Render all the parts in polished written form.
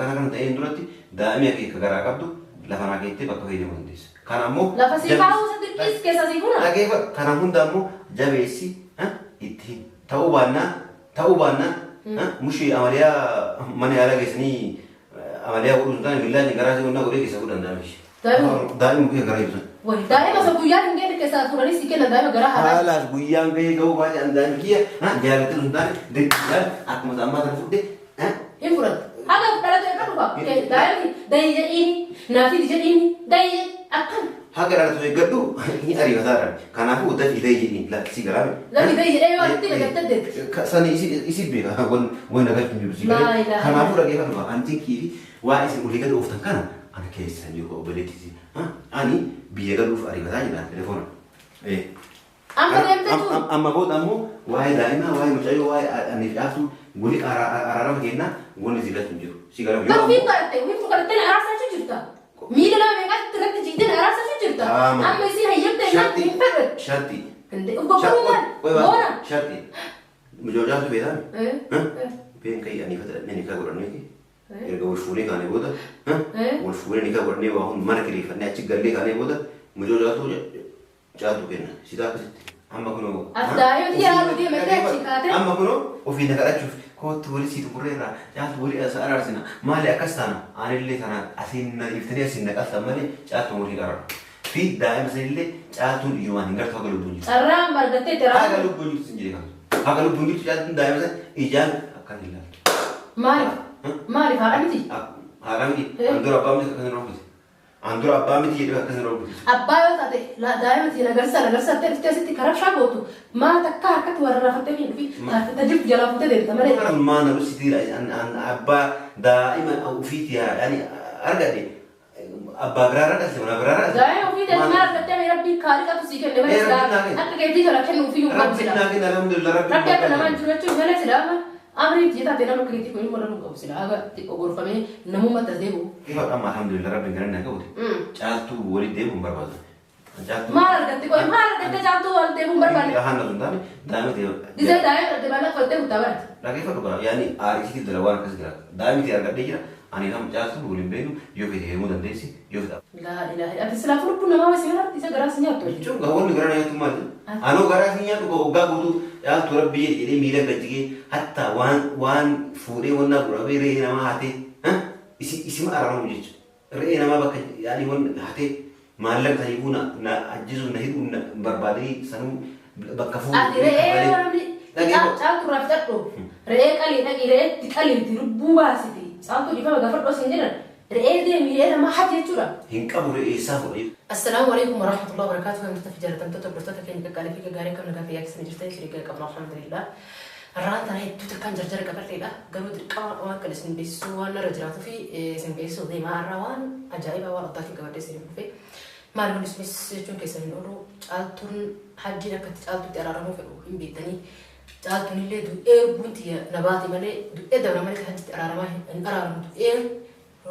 Akkana kan ta'een duratti daa'imni akeeka garaa qabdu lafa naa keettee bakka fayyadamuu dandeessa. Kana ammoo Lafa sii kaa'uu isa dirqiis keessa sii funa. Dhageeffadhu. Kana hunda ammoo jabeessi itti himi. Ta'uu baannaan ta'uu baannaan mushee amaliyaa mana yaalaa geessanii amaliyaa godhuu sun taane millaatiin garaa isii onnaa godhee keessa fuudhan daa'ima ishee. Daa'ima? Daa'ima kee garaa ibsan. Wayi daa'ima osoo guyyaan hin geenne keessaa fuudhanii sii kennan daa'ima garaa haaraa. Haalaas guyyaan gahee gahuu baate an daa'ima kiyya jaalattee sun taane dirqiidhaan akkuma ammaa kana fudhe. Hin fudhattu. Haga dhalatu eeggadhu kaa. Daa'imni dayi jedhiini naa fidi jedhiini dayi jedhi akkam. Haga dhalatu eeggadhu ni ariifataadha. Kanaafuu dafii dayi jedhiin la si galaa. Dafii dayi jedhee yoo asitti gaggabte deemte. Sani isi beeka wan wan nagaa hin jiru si Laa galee. ilaaha Kanaafuu dhageeffadhu kaa antiin kii fi waa isin olii gadi ooftan kana ana keessa hin jiru obboleettii. Ani biyya galuuf ariifataa jira telefoona. Amma deemte jechuun. Amma booda ammoo waa'ee daa'imaa, waa'ee mucayyoo, waa'ee ani fi Caaltuu wali araarama kennaa wanni si galchu hin jiru. Si galamu Garuu yoo ofiif ammoo kadhatte, ofiif kadhattee na araarsaa jechuu jirta. Miila nama meeqaatti irratti jiidhee na araarsaa jechuu jirta. Qaama. Amma isiin hayyamte jennaan Sharxii. hin fedhu. Sharxii. Hin goggogu maal? Boona. Sharxii. Mucoo Caaltuu beektaa? Eh, eh. Been ka'ii ani fata nikaa godhannee Eh. erga wal fuunee kaanee booda Eh. wal fuunee nikaa godhannee waa hundi mana kireeffannee achi gallee kaanee booda mucoo Caaltuu Caaltu kenna. Sitaa akkasitti. Amma kunoo. As daa'ima tiyya laaluu deemattee achi kaatee. Amma kunoo ofii na kadhachuuf koottu wali sii xumurreerra Caaltu wali as araarsina maali akkas taana anillee tana asiin na dhiiftanii asiin na qaltan malee Caaltu walii qarara. Fi daa'ima sanillee Caaltuun ijumaan hin gartu haga lubbuun jirtu. Carraa amma argattee itti Haga araarsuuf. lubbuun jirtu sin jedhe kana. Haga lubbuun jirtu Caaltuun daa'ima san ijaan akkan hin laaltu. Maaliif? Maaliif haadha miti? Haadha miti. Eh. An dura abbaa miti akkas hin roobite. An dura abbaa miti jedhee akkas hin roobite. Abbaa yoo taate daa'ima tiyya nagarsaa nagarsaa jettee dhuftee asitti karabshaa gootu maa takkaa harkatti waa rarraafattee hin dhufi ta jirtu jalaa fuutee deemta malee. Maa na dhusitiira an an abbaa daa'ima ofiiti yaani argadhe abbaa biraa irra dhalte mana biraa irra dhalte. Daa'ima ofii teeti maal argattee mee rabbii kaaliqatu sii kenne malee Ee, silaa Rabbiin naa kenne. akka keetii kana kennu ofiyyuu hin qabu Rabbiin silaa. naa kenne alhamdulillah rabbiin Rabbi akka naa namaa kenne. hin jiru jechuun malee silaa amma Amrii tiyya taate nama akka keetii kun ilmoo dhaluu hin qabu silaa haga xiqqoo gorfamee namummaatti as deebi'u. Ifa amma alhamdulillah rabbiin galanni haa ga'uti. Caaltuu walitti deebi'u hin barbaadu. Caaltuu Maal argatte qoy maal argatte caaltuu wal deebi'u hin barbaanne. Haana sun taane daa'ima ta'e. Gizee daa'ima dhabde maallaqa fudhattee kuttaa barate. Dhageeffadhu gaa yaani aarisiitiif dala waan akkas jira. Daa'imni ta'e argadhee jira. Ani kam caaltuu waliin beeknu yoo fedhe heerumuu dandeessi yoo fedhe. Laa ilaaha ati silaafuu lubbuun namaa wayii si mararti isa garaa si nyaattu. Jechuun gaa wanni garaa na nyaatu maali? Anoo garaa si nyaatu gaa waggaa guutuu caaltuu rabbi jedhi jedhee miila gad jigee hatta waan waan fuudhee wannaa godhamee re'ee namaa hatee isi isima araaramu jecha re'ee namaa bakka yaani wan hatee maallaqa saniifuu na na ajjeesuuf na hidhuu na barbaadanii sanuu bakka fuudhu Ati re'ee namni caaltuu irraa fixadhu re'ee qalii dhaqii re'eetti qaliiti lubbuu baasiti caaltuu dhiifama gaafadhu asiin jedhan Re'ee deemi re'ee namaa hati jechuudha. Hin qabu re'ee eessaa fudha. Assalaamu Aleykum Warahmatullahi Wabarakatuh Kabajamtoota fi jaalatamtoota hordoftoota keenya qaqqaalii fi gaggaarii akkam nagaa fayyaa keessan jirtan isin egaa qabna alhamdulillah. Har'aan tana hedduu takkaan jarjara qabadheedha. Garuu dirqama waan kana isin beeksisuu waan narra jiraatuu fi isin beeksisuu deemaa har'aa waan ajaa'ibaa waan addaatiin qabadhee isin dhufe. Maali kun isinis jechuun keessan hin oolu caaltuun hajjiin akka itti caaltuutti araaramuu fedhu hin beektanii. Caaltuun illee du'ee lubbuun tiyya na baate malee du'ee dabra malee hajjitti araaramaa hin araaramu du'ee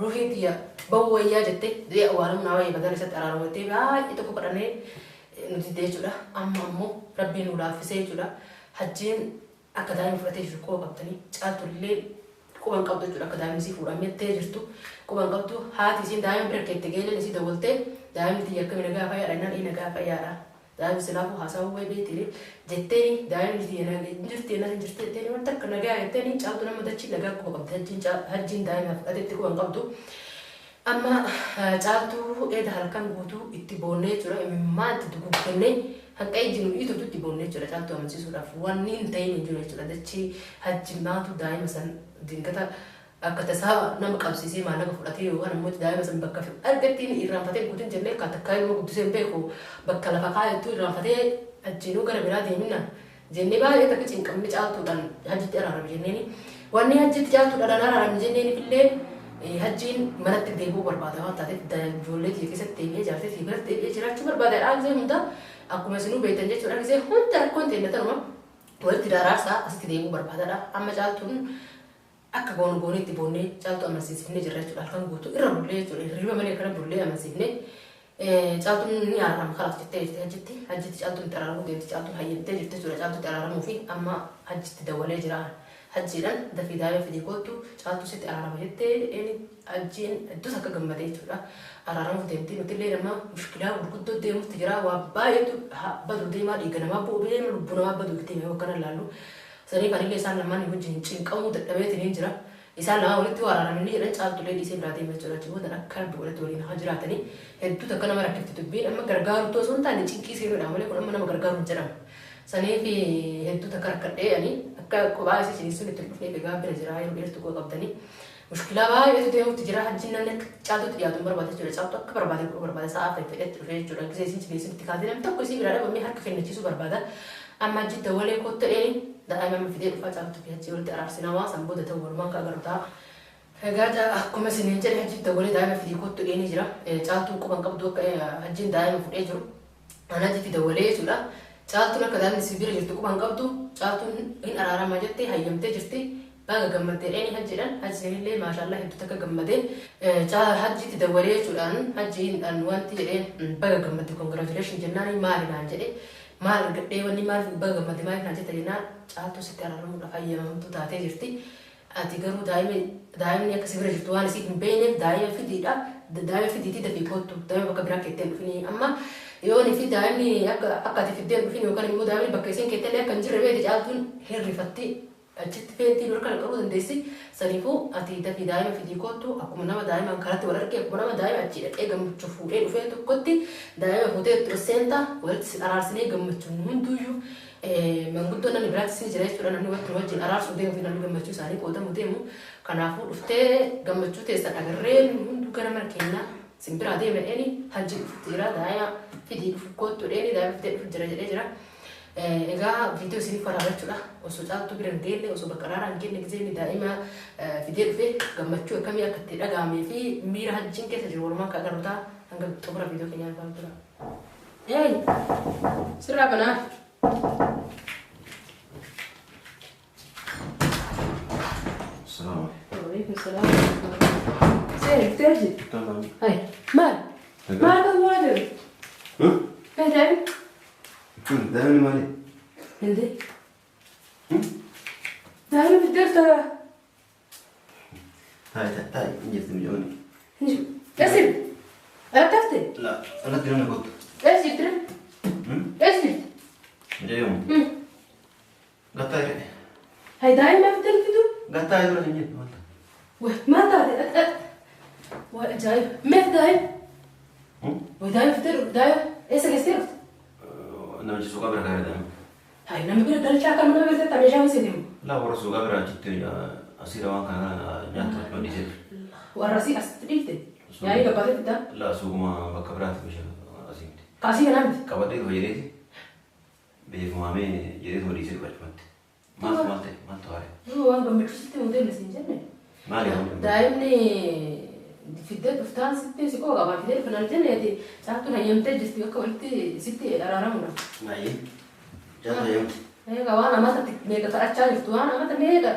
ruhiin tiyya bahuu wayyaa jette du'ee awwaalamuu naa wayya badala isatti araaramu jettee baay'ee tokko kadhannee nu didde jechuudha. Amma ammoo rabbiin nu laaffisee jechuudha. Hajjiin akka daa'ima fudhatee jiru quba qabdanii caaltuun illee quba hin qabdu jechuudha akka daa'imni isii fuudhamettee jirtu quba hin qabdu haati isiin daa'ima bira keette geeleen isii dawwaltee daa'imni tiyya akkami nagaa fayyaadha jennaan ee nagaa fayyaadha Daa'imni silaafuu haasawuu wayi beekti jetteeni daa'imni tiyya na hin jirti jennaan hin jirti jetteeni wanta akka nagaa jetteeni caaltuun amma dachii nagaa quba qabdi hajjiin hajjiin daa'ima fudhatetti quba hin qabdu. Amma caaltuu eeda halkan guutuu itti boonnee jechuudha imimmaan itti duguggannee hanqa ijji nu dhiitutu itti boonnee jechuudha caaltuu amansiisuudhaaf wanni hin ta'in hin jiru jechuudha dachii hajji maatu daa'ima san dingata Akka tasaa nama qabsiisee maallaqa fudhatee yookaan ammoo daa'ima san bakka argattiin irraanfatee guutin jennee akka takkaa ilmoo guddisee hin beeku bakka lafa kaayattuu irraanfatee ajjiinuu gara biraa deeminna jennee baay'ee takka cinqamne caaltuudhaan hajjitti araarame jenneeni. Wanni hajjitti caaltuudhaan araarame jenneeniif illee hajjiin manatti deebi'uu barbaada waan taateef ijoollee tiyya keessatti deebi'ee jaartii tiyya biratti deebi'ee jiraachuu barbaada dha gisee hunda akkuma isinuu beektan jechuudha gisee hunda rakkoon teenna tanuma walitti daraarsaa asitti deebi'uu barbaadadha amma caaltuun Akka goonu goonee itti boonnee Caaltuu amansiisifnee jirra jechuudha. Halkan guutuu irra bullee jechuudha. Hirriba malee akkana bullee amansiifnee Caaltuun ni araarama kalaas jettee jirti hajjitti. Hajjitti Caaltuun itti araaramuu deemti. Caaltuun hayyamtee jirti jechuudha. Caaltuutti araaramuu fi amma hajjitti dawwalee jira. Hajjiidhaan dafii daa'ima fidii kottu, Caaltuu sitti araarama jettee jedheeni. Hajjiin hedduu takka gammadee jechuudha. Araaramuuf deemti. Nutillee nama mushkilaa gurguddoo deemutti jira. Waa baay'eetu badu deemaa, dhiiga namaa bu'u deema, lubbuu namaa badu deema yoo akkana ilaallu. Saniif anillee isaan lamaan wajjin cinqamuu dadhabeetiin jira. Isaan lamaan walitti yoo araaraminni jedhan Caaltullee dhiisee biraa deema jechuudha. Achi boodan akka Rabbi godhatti waliin haa jiraatanii. Hedduu takka nama rakkifti dubbiin. Amma gargaaruutti osoo hin taane cinqii seenuudha malee kun amma nama gargaaru hin jedhamu. Saniif hedduu takka rakkadhee ani akka kophaa isii ciniinsuun itti hin dhufneef egaa bira jira yeroo dheertuu quba qabdanii. Mushkilaa baay'eetu deemutti jira. Hajjiin namni akka Caaltuutti dhiyaatu hin barbaadu jechuudha. Caaltuu akka barbaade godhuu barbaada. Sa'aa fedhetti dhufee jechuudha. Gisee isiin ciniinsuun itti kaatee namni tokko isii biraa dhabamee harka kennachiisuu barbaada. Amma Hajjitti dawwalee kottu jedheeni daa'ima amma fidee dhufaa Caaltuu fi Hajjii walitti araarsinaa waan san booda ta'u walumaan ka agarru ta'a. Egaa akkuma isiniin jedhe Hajjitti dawwalee daa'ima fidii kottu jedheenii jira. Caaltuun quba hin qabdu akka Hajjiin daa'ima fudhee jiru. An Hajjitti dawwalee jechuudha. Caaltuun akka daa'imni si bira jirtu quba hin qabdu. Caaltuun hin araarama jette hayyamtee jirti. Baga gammadde jedheeni Hajjiidhaan. Hajjiinillee maashaallah hedduu takka gammadee. Hajjiitti dawwalee jechuudhaan Hajjiidhaan wanti jedheen baga gammadde, congratulation jennaani maali naan jedhe. Maal argadhee, wanni maal baga gammadde maaliif naan jette jennaan, Caaltuu sitti araaramuudhaaf hayyamamtuu taatee jirti. Ati garuu daa'ima daa'imni akka si bira jirtu waan isiin hin beekneef daa'ima fidiidha. Daa'ima fidiitii dafii koottu. Daa'ima bakka biraa keettee hin dhufinii. Amma yoon fi daa'imni akka ati fiddee hin dhufin yookaan immoo daa'imni bakka isiin keettellee akka hin jirre beekte, Caaltuun hin rifatti. Achitti feentii nu harka qabuu dandeessi. Saniifuu ati dafii daa'ima fidii koottu. Akkuma nama daa'imaan karatti wal arge, akkuma nama daa'ima achii dhaqee gammachuu fuudhee dhufee tokkotti daa'ima fuutee itti ol seenta, walitti si araarsinee gammachuun hunduuyyuu Manguddoon namni biraattis ni jira jechuudha. Namni walitti nu wajjin araarsuu deemu fi namni gammachuu isaanii qoodamu deemu. Kanaafuu dhuftee gammachuu teessan agarree hunduu gara mana keenyaa sin biraa deemna jedheeni Hajji dhufutti jira. Daa'ima fidii dhufu koottu jedheeni daa'ima fidee dhufu jira jedhee jira. Egaa viidiyoo isiniif waraaba jechuudha. Osoo Caaltuu bira hin geenne, osoo bakka araaraa hin geenne, gisee inni daa'ima fidee dhufe gammachuu akkamii akka itti dhaga'amee fi miira Hajjiin keessa jiru walumaan kan agarru ta'a. Hanga xumura viidiyoo keenyaa nu faana tura. Hey, sirraa banaa. Salaam. Waalaikum salaam. Seeri, teerji. Tamam. Hai, maal? Maal kan waa jiru? Hey, daa'imni. Daa'imni maali? Hindee. Daa'imni fiddeerta. Taa'i taa'i taa'i hin jirti mijoonni. Esir. Alatti hafte? La alatti namni kottu. Eessa jirti? Eessa jirti? Mucayyoon. Gattaa jedhe. Hai, daa'ima fiddee fidu? Gattaa dura hin jettu wanta. Wai, maal taate? Wai, ajaa'iba. Meef daa'ima? Wai, daa'ima fiddee daa'ima eessa geessitee dhufte? Namichi suuqaa bira kaa'ee daa'ima. Hai, nama bira galchaa kan nama bira ta'e meeshaa miti deemu. Laa, warra suuqaa bira achitti asiira waan kana nyaata achuma dhiisee ture. Warra asii asitti dhiifte? Yaa'ii gabbaatee fiddaa? Laa, suuquma bakka biraatti meeshaa asii miti. Kaasii kanaa miti? Qabadhee dhufa jedheeti beekumaamee jedheetuma dhiisee dhufa achumatti. Maaltu maal ta'e, maaltu haare? Duuba waan gammachuu sitti himuu deemne siin jenne. Maali waan gammachuu? Daa'imni fiddee dhuftaan sitti si qooqa qabaa fidee dhufa naan jenne, ati Caaltuun hayyamtee jirti akka walitti sitti araaramuudhaaf. Baay'ee. Caaltu hayyamte. Egaa waan amata meeqa kadhachaa jirtu, waan amata meeqa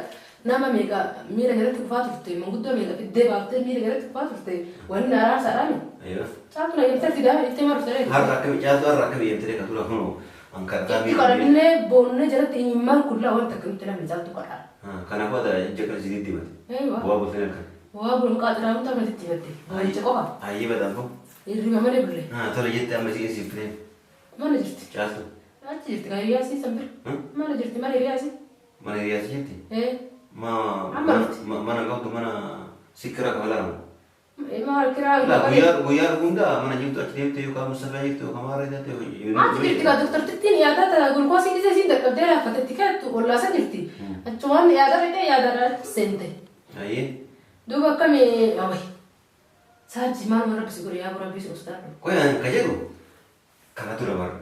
nama meeqa miila jalatti kufaa turte, manguddoo meeqa fiddee baaftee miila jalatti kufaa turte, wanni araarsaadhaami. Ayyoo. Caaltuun hayyamtee fidaa itti maru ta'e. Har'a akkami Caaltu har'a akkami hayyamtee ka tura kunoo ankartaa Itti kadhannee boonnee jalatti imimmaan kullaa wanta akka nutti namni Caaltu kadhaa. Kanaafuu ati ija kana si diddiimate. Eeywa. Bu'aa bultee halkan. Waa bulun qaaxiraa hundaa nuti itti himatte. Boo'icha qofa. Hayyee badhaafoo. Hirriba malee bulle. Tole jette amma isiin siif fileen. Mana jirti. Caaltu. Achi jirti kan hiriyaa isii san bira. Mana jirti, mana hiriyaa isii. Mana hiriyaa isii jirti? Ee. Ma Amma dhufti. Mana qabdu, mana sikkira kafalaa. Maal kiraa? Laa, guyyaa guyyaa hunda mana jirtu, achi deemte yookaan Mustafaa jirtu yookaan maarree taate. Achi jirti kaa doktortittiin yaadaa tana gulkoosii gisee isiin dadhabdee laaffatetti keettu ollaasan jirti. Achumaan yaada fixee yaadaadhaan seente. Hayyee. Duuba akkamii awai. Saajji maal rabbi si godhe, yaa rabbi si ustaadhu. Qoy, an ka jedhu kana dura bara.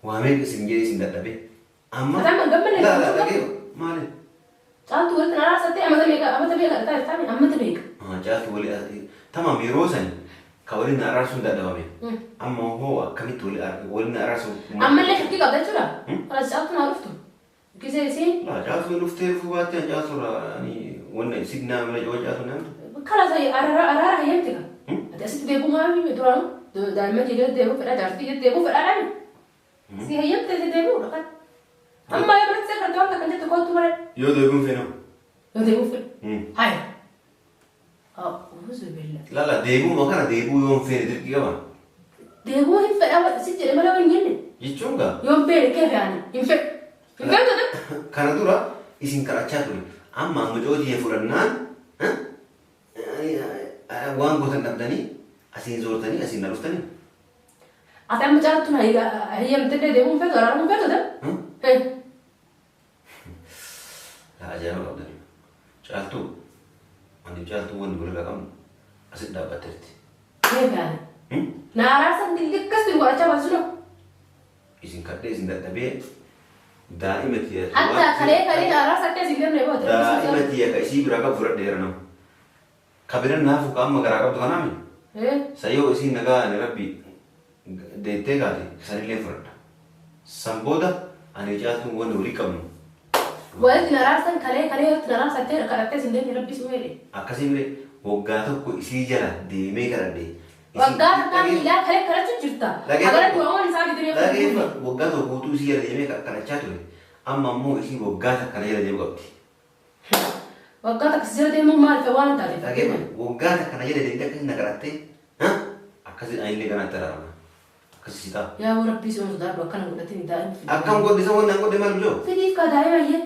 Waa meeqa isin jedhee isin dadhabee. Amma. Ati amma hin gammanne? Laa laa, dhagee maali? Caaltuu walitti araarsattee amata meeqa, amata meeqa dhaqaa jirtaami, amata meeqa? Caaltu wali tamam yeroo sani ka waliin araarsuun dadhabame. Amma hoo akkamitti waliin araarsuun? Ammallee shakkii qabda jechuudha. Kanas Caaltuun haa dhuftu. Gisee isiin. Laa, Caaltuun dhuftee dhufuu baatte an Caaltuurra ani wanna signaa mana coo Caaltuun namni. Kanas araara hayyamte ka. Ati asitti deebi'uu maali duraanu daa'imman kee jalatti deebi'uu fedhaa, jaartii jalatti deebi'uu fedhaadhaani. Si hayyamte si deebi'uudha kan. Amma yoo biratti fudhatte waan takka jettu kootu malee. Yoo deebiin feenoo. Yoo deebiin fedhe. Haya. A'uuzu billah. Lala deebi'uma kana deebi'uu yoo hin feene dirqii qaba. Deebi'uu hin fedha si jedhe malee hin jenne. Jechuun gaa. Yoo hin feene kee fe'anii hin fedhu. Hin feetu ta'e. Kana dura isin kadhachaa ture. Amma mucootii fudhannaan waan gootan dhabdanii asiin zoortanii asiin na dhuftanii. Ati amma caaltuun hayyamtee deemuu hin feetu araaramuu hin feetu ta'e. Ajaa'iba qabdanii. Caaltuu ani caaltuu wanni walirraa qabnu asitti dhaabbatteerti. Kee fe'anii. Na araarsan dilli akkas jiru godhachaa baasu dha. Isin kadhee isin dadhabee daa'ima tiyya. Hatta kalee kalee na araarsa akka isin gamne booda. Daa'ima tiyya ka isii biraa qabu fudhadheera nama. Ka bira naafu ka amma garaa qabdu kanaami. Sayyoo isiin nagaa ani rabbi deettee kaate sanillee fudhadha. San booda ani caaltuun wanni walii qabnu. Walitti na araarsan kalee kalee walitti na araarsa ta'e kadhattee isin deemne rabbi si weele. Akkasii malee waggaa tokko isii jala deemee kadhadhe. Waggaa takkaa miilaa kalee kadhachuu jirta. Hagaratti waan isaa fidee. Dhageeffa waggaa tokko guutuu isii jala deemee kadhachaa ture. Amma ammoo isii waggaa takka na jala deemuu qabdi. Waggaa takka si jala deemuu maal ta'e waan taate. Dhageeffa waggaa takka na jala deemtee akkasii na kadhattee akkasii anillee kanatti araarama. Akkasii si ta'a. Yaa rabbii si sodaadhu akkana godhatin daa'ima fidii. Akkam godhe isa wanni an godhe maal bijoo? Fidiif kaa daa'ima iyyee.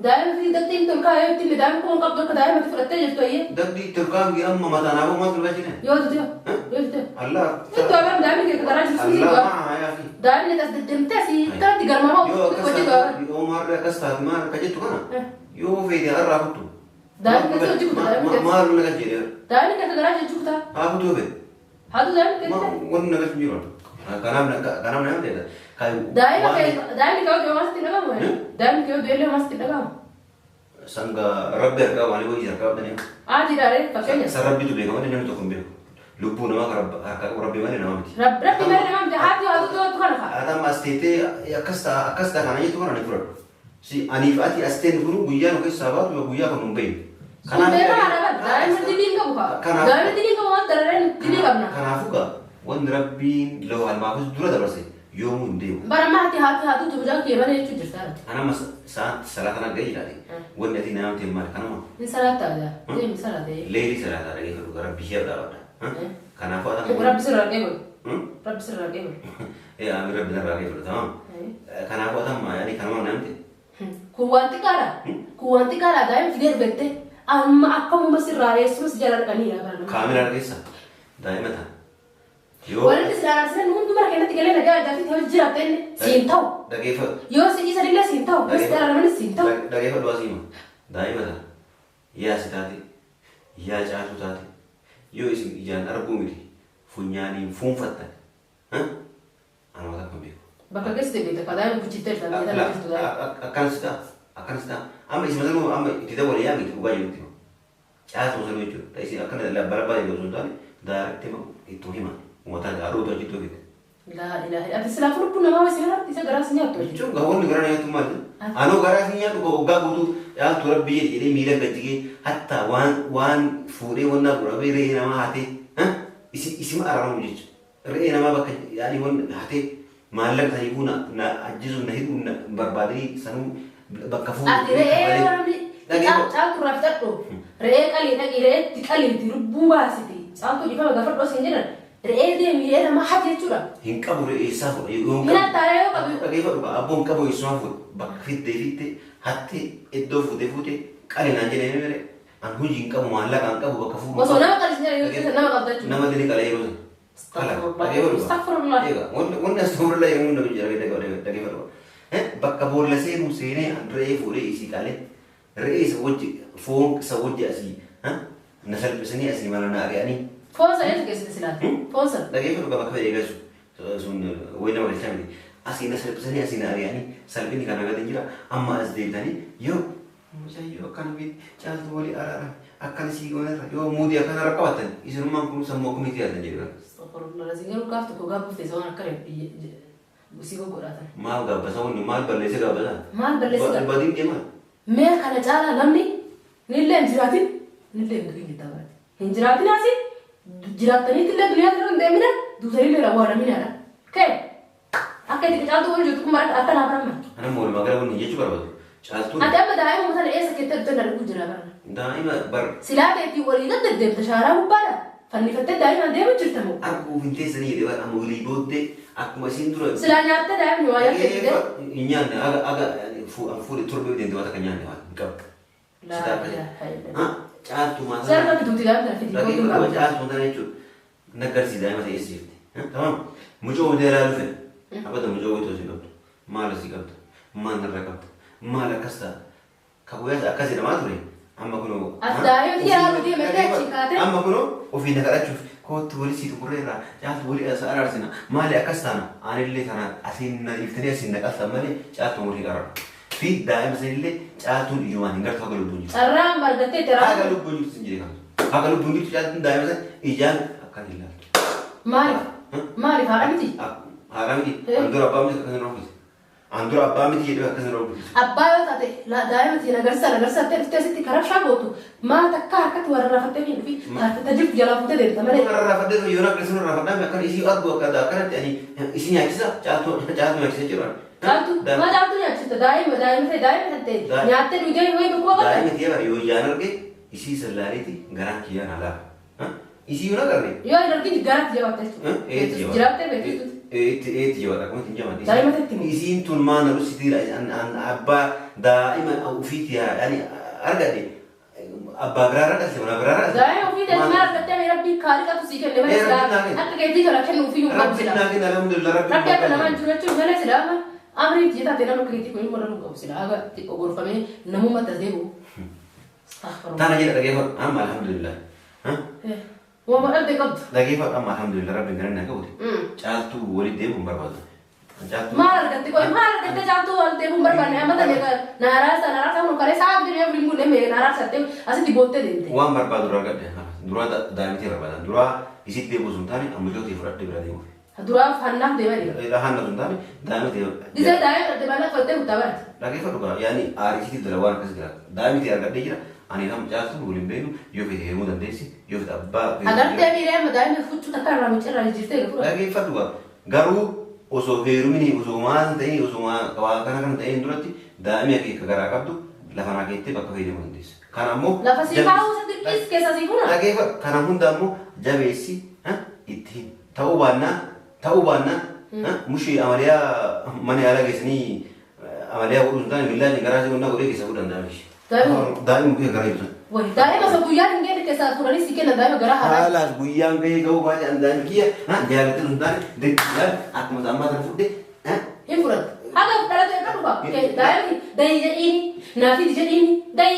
Daa'ima fidii daqtii hin tolkaa yoo ittiin daa'ima kun qabdu akka daa'imatti fudhattee jirtu iyyee. Daqtii tolkaa miti amma mataa naafuu maal tolkaa jireen? Yoo dute yoo dute. Allah. Fittu abaan daa'imni kee karaa jirtu sun Allah du'a. maa yaa fi. Daa'imni as deddeemtee asii kanatti garmamaa Yoo akkas hojii du'a. taate yoo maarree akkas taate maal akka jettu kana yoo feete har'aa kuttu. Daa'imni keessa hojii kutaa daa'imni keessa. Maal nagas jedhee. Daa'imni keessa garaa jechuu kutaa. Haa kutuu feete. Haa tu daa'imni keessa. Wanni nagas hin jiru. Kanaaf kanaaf nama ta'e. Daa'ima kee daa'imni kee hojii homaas itti dhagahamu. Daa'imni kee hojii illee homaas itti dhagahamu. Sanga rabbi harkaa waan hojii harkaa qabdanii. Haati dhaaree fakkeenya. San rabbitu beeka malee namni tokko hin beeku. Lubbuu namaa harkaa qabu rabbi malee nama miti. Rabbi malee nama miti haati haatu to'atu kana fa'a. Haati amma as teettee akkas ta'a akkas ta'a kana jettu kana ni fudhadhu. Si aniif ati as teenu kun guyyaa nu keessaa baatu guyyaa kun nu hin beeknu. Sun beekaa haadha bara daa'imni dilii hin qabu fa'a. Daa'imni dilii hin qabu waan darareen dilii qabna. Kanaafuu gaa wanni rabbiin lawal maafus dura dabarse yoomuu hin deemu. Bara amma haati haati haatu tubjaa kee malee jechuu jirta. Ana amma sa'aatti salaata na ga'e jedhaate. Wanni ati nama ta'e maali kanuma? Hin salaata gaa. Deemi salaata. Leelii salaataa dhageeffadhu gara rabbi ishee dhaabadha. Kanaafuu ati amma. Rabbi sirraa qeebalu. Rabbi sirraa qeebalu. Ee ami rabbi narraa qeebalu tamam. Kanaafuu ati amma yaani kanuma nama ta'e. Kun waan xiqqaadha. Kun waan xiqqaadha daa'ima fidee dhufette amma akkamuma sirraa eessumas jala dhaqanii yaa bara. Kaameraa keessa daa'ima ta'a. Walitti si araarsisan hunduma keenyatti galee nagaa addaa fi hojii jiraatte inni siin ta'u. Dhageeffadhu. Yoo si dhiisan illee siin ta'u. Yoo si araaramanis siin ta'u. Dhageeffadhu asii hima. Daa'ima ta'a. Yaa si taate. Yaa caatuu taate. Yoo isin ijaan arguu miti funyaaniin fuunfattan. Anuma takka hin beeku. Bakka keessa beekta ka daa'ima guchittee jirta biyya tana jirtu daa'ima. Akkanas ta'a. Akkanas ta'a. Amma isin masanuu amma itti dabalee yaa miti dhugaa jirutti hima. Caatuu sanuu jechuudha. Isin akkana barabbaa jedhu osoo hin taane daaratti itti hima. Uumataa gaaruu achitti hojjete. Laa ilaaha ati silaa lubbuu namaa wayii si isa garaa si nyaattu. Jechuun wanni garaa nyaattu maali? Anoo garaa si nyaadhu waggaa guutuu dhaaltu rabbi jedhi jedhee miila gajjigee hatta waan waan fuudhee wannaa godhamee re'ee namaa hatee isima araaramu jechuudha. Re'ee namaa bakka yaani wanni hatee maallaqa saniifuu na ajjeesuun na hidhuun na barbaadanii sanuu bakka fuudhuu. Ati re'ee namni caaltu irraa fixadhu. Re'ee qalii dhaqii re'eetti qaliiti lubbuu baasiti. Caaltuu dhiifama gaafadhu asiin jedhan. Re'ee deemi re'ee namaa hati jechuudha. Hin qabu re'ee eessaa fuudha. Hin hattaara yoo qabu. Dhageeffadhu abboon qabu eessumaa fuudha. Bakka fiddee fiddee hattee iddoo fuutee fuutee qali naan jedhee mere an hojii hin qabu maallaqa hin qabu bakka fuudhu. Osoo nama qalisi jedhan yoo ta'e nama qabda jechuudha. Nama dini qala yeroo sana. Astaghfirullah. Astaghfirullah. Egaa wanni astaghfirullah yeroo hunda jira dhageeffadhu. Bakka boolla seenuu seenee an re'ee fuudhee isii qalee re'ee isa wajji foon isa wajji asii na salphisanii asii mana na ari'anii. Foon sana eessa geessite silaata? Foon sana. Dhageeffadhu bakka fedhe geessu sun wayi nama galchaa miti. Asii na salphisanii asii na ari'anii salphinni kana gadi jira amma as deebitanii yoo mucayyoo akkana beekti caaltu walii araarame akkana sii goonarra yoo muudii akkana irra qabaatan isinummaan kun sammuu akkamitti yaaddan jedhu. Astaghfirullah. Asiin garuu gaaf tokko gaaf buftee waan akkana si goggodhaatan. Maal gaabbasa wanni maal balleesse gaabbasa? Maal balleesse gaabbasa? Badiin deemaa? Mee kana caalaa namni nillee hin jiraatin nillee hin du'in jettaa barate. Hin jiraatin asii jiraattaniitti illee duniyaa irra hin deemina duutanii illee awwaalaminaadha. Kee akka itti caaltuu wal jirtu kun akka naaf ramma. Ana walumaa gala wanni jechuu barbaadu. Caaltuun Ati amma daa'ima sana eessa keetti iddoo arguu jira bara. Daa'ima bar Silaa keetii walii gad deddeemta shaaraa gubbaadha. Fannifattee daa'imaan deemu jirta moo? Arguuf hin teessanii jedhee bara amma walii booddee akkuma isiin dura. Silaa nyaattee daa'imni waa nyaattee fidee. Hin nyaanne aga aga fuudhe torbee deemte waan takka nyaanne waan hin qabu. Laa ilaaha illallah. Caaltuu maal Sarara bituuti daa'imni fidii booddee hin qabu. Caaltuu tana jechuudha. Naggarsi daa'ima ta'e eessa jirti? Tamam. Mucoo wayita ilaalu fedha. Abada mucoo wayita hojii qabdu. Maal asii qabda? Maal narra qabda? Maal akkas ta'a? Ka guyyaas akkas jedhamaa ture. Amma kunoo. As daa'imti ilaalu deemtee achi kaatee. Amma kunoo ofii na kadhachuuf kootti walii sii tuqurreerraa caaltu walii as araarsina. Maali akkas taana? Anillee tana asiin na dhiiftanii asiin na qaltan malee caaltuun walii qarara. Fi daa'ima sanillee caaltuun ijumaan hin gartu haga lubbuun jirtu. Carraan argattee itti Haga araarsu. lubbuun jirtu sin jedhe kamtu. Haga lubbuun jirtu caaltuun daa'ima san ijaan akkan hin laaltu. Maaliif? Maaliif haadha miti? Haadha miti. An dura abbaa miti akkas hin roobise. An dura abbaa miti jedhee akkas hin roobise. Abbaa yoo taate daa'ima tiin agarsiisa agarsiisattee dhuftee asitti karaa gootu maal takka harkatti warra raafattee hin dhufi ta jirtu jalaa fuutee deemta malee. Warra raafadhee yoo agarsiisu raafadhaa akkana isii argu akka akkanatti ani isii nyaachisa caaltuu caaltuu nyaachisa jechuudha. Caaltuu maa caaltuu nyaachista daa'ima daa'ima ta'e daa'ima ta'e nyaattee dhugee wayii tokko qabda. Daa'ima ta'e bara yoo ijaan arge isii sallaaleeti garaan kiyyaan alaa. Isii yoo agarre. Yoo hin argin garaatti jabaatte jechuudha. Jiraattee beektu. Itti itti jabaata akkuma ittiin jabaate. Daa'ima ta'etti moo? Isiin tun maal na rusitii abbaa daa'ima ofiitti ani argadhe abbaa biraarra dhalte mana biraarra dhalte. Daa'ima ofii ta'e maal argattee rabbii kaaliqatu sii kenne malee silaa akka keetii kana kennu ofii hin qabu Rabbi silaa. naa kenna alhamdulillah rabbi. Rabbi akka namaan jiru jechuun malee silaa amma amriin tiyya taate nama akka keetii kun ilmoo dhaluu qabu silaa haga xiqqoo gorfamee namummaa tas deebi'u. Astaghfirullah. Tana jedha dhageeffadhu amma alhamdulillah. Waama dhabde qabdu. Dhageeffadhu amma alhamdulillah rabbi gara naa qabuti. Caaltuu walitti deebi'uun barbaadu. Caaltuu. Maal argatte qoy maal argatte caaltuu wal deebi'uun barbaanne amma tane naaraasa naaraasa kun kalee sa'a abdii reefu hin guunne mee naaraasa asitti boottee deemte. Waan barbaadu irraa argadhe. Duraa daa'imtii barbaadan. Duraa isitti deebi'u sun taane amma ijootii fudhadhee bira deemuuf. Duraaf hannaaf deemanii. Hanna sun taane daa'imtii. Gisee daa'ima dhabde maal fattee kuttaa barate. Dhageeffadhu gaa yaani aarisiitiif dala waan akkas jira. Daa'imtii argadhee jira. Ani nama caaltuu waliin beeknu yoo fedhe heerumuu dandeessi yoo fedhe abbaa. Agartee miiree amma daa'ima fuchuu takka irraa micirraa jijjiirtee fuudha. Dhageeffadhu gaa garuu osoo heerumini osoo maal ta'in osoo waa kana kana ta'in duratti daa'imni akeeka garaa qabdu lafa naa keettee bakka fayyadamuu dandeessi. Kana ammoo. Lafa sii kaa'uu isa dirqiis keessa sii fuuna. Dhageeffadhu kana hunda ammoo jabeessi itti ta'uu baannaa mushii amaliyaa mana yaalaa geessanii amaliyaa godhuu sun taane millaa garaa si qonnaa godhee keessa fuudhan daa'imni. Daa'imni kee garaa ibsan. Wayi daa'ima isa guyyaan hin geenne keessaa fuudhanii si kennan daa'ima garaa haaraa. Haalaas guyyaan gahee gahuu baay'ee an daa'imni kiyya jaalatee sun taane dirqiidhaan akkuma ammaa kana fudhe. Hin fudhatu. Haga dhalate akka dhufa. Daa'imni da'i jedhiini naafi jedhiini da'i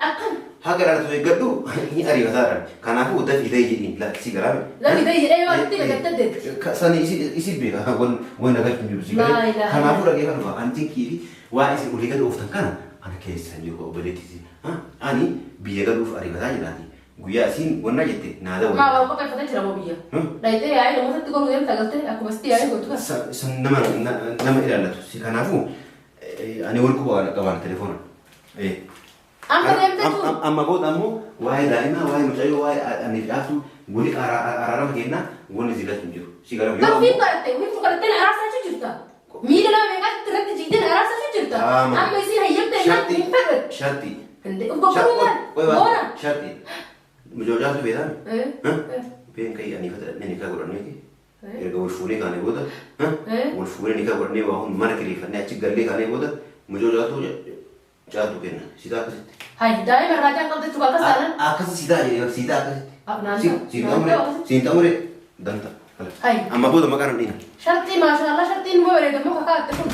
akkam. Haga dhalatu eeggadhu ni ariifataadha. Kanaafuu dafii da'i jedhiin si garaa. Dafii da'i jedhee yoo asitti beekattee deemte. Sani isi beeka waan agartu jiru si garaa. Kanaafuu dhageeffadhu ani xiqqii fi waa isin olii gad ooftan kana ana keessa jiru obboleettii. Ani biyya galuuf ariifataa jiraati. Guyyaa isiin wannaa jette naa daawwatu. Maa waan qopheeffatee jira moo biyya? Dhayitee yaa'ii namootatti goruu deemta galtee akkuma sitti yaa'ii gootu kana. San nama ilaallatu. Kanaafuu ani wal quba qabaan telefoona. Amma deemtee jiru. Amma booda ammoo waa'ee daa'imaa waa'ee mucayyoo waa'ee ani caaltuu wali araarama kennaa wanni si galchu hin jiru. Si gara Garuu fiin kadhattee fiin kadhattee araarsaa jirta. Miila nama meeqaatti irratti jiidheen araarsaa jirta. Amma isiin hayyamtee nyaatti hin fedhu. Sharti. Goggoruu maal? Boona. Sharti. Mucoo caaltuu beektaa? Been ka'ii ani fata ni kaa godhanneeti. Erga wal fuunee kaanee booda wal fuunee ni kaa godhannee waa hundi mana kireeffannee achi gallee kaanee booda mucoo caaltuu caaltuu kenna. Sitaa akkasitti. Hayi daa'ima irraa jaan qabda jechuudha akkas taanaan. Akkasi sitaa jedhee sitaa akkasitti. Siin xamuree danta. Hayi. Amma booda maqaan hin dhiina. Shartii maashaallah shartiin nu bareedamu kakaatte kun.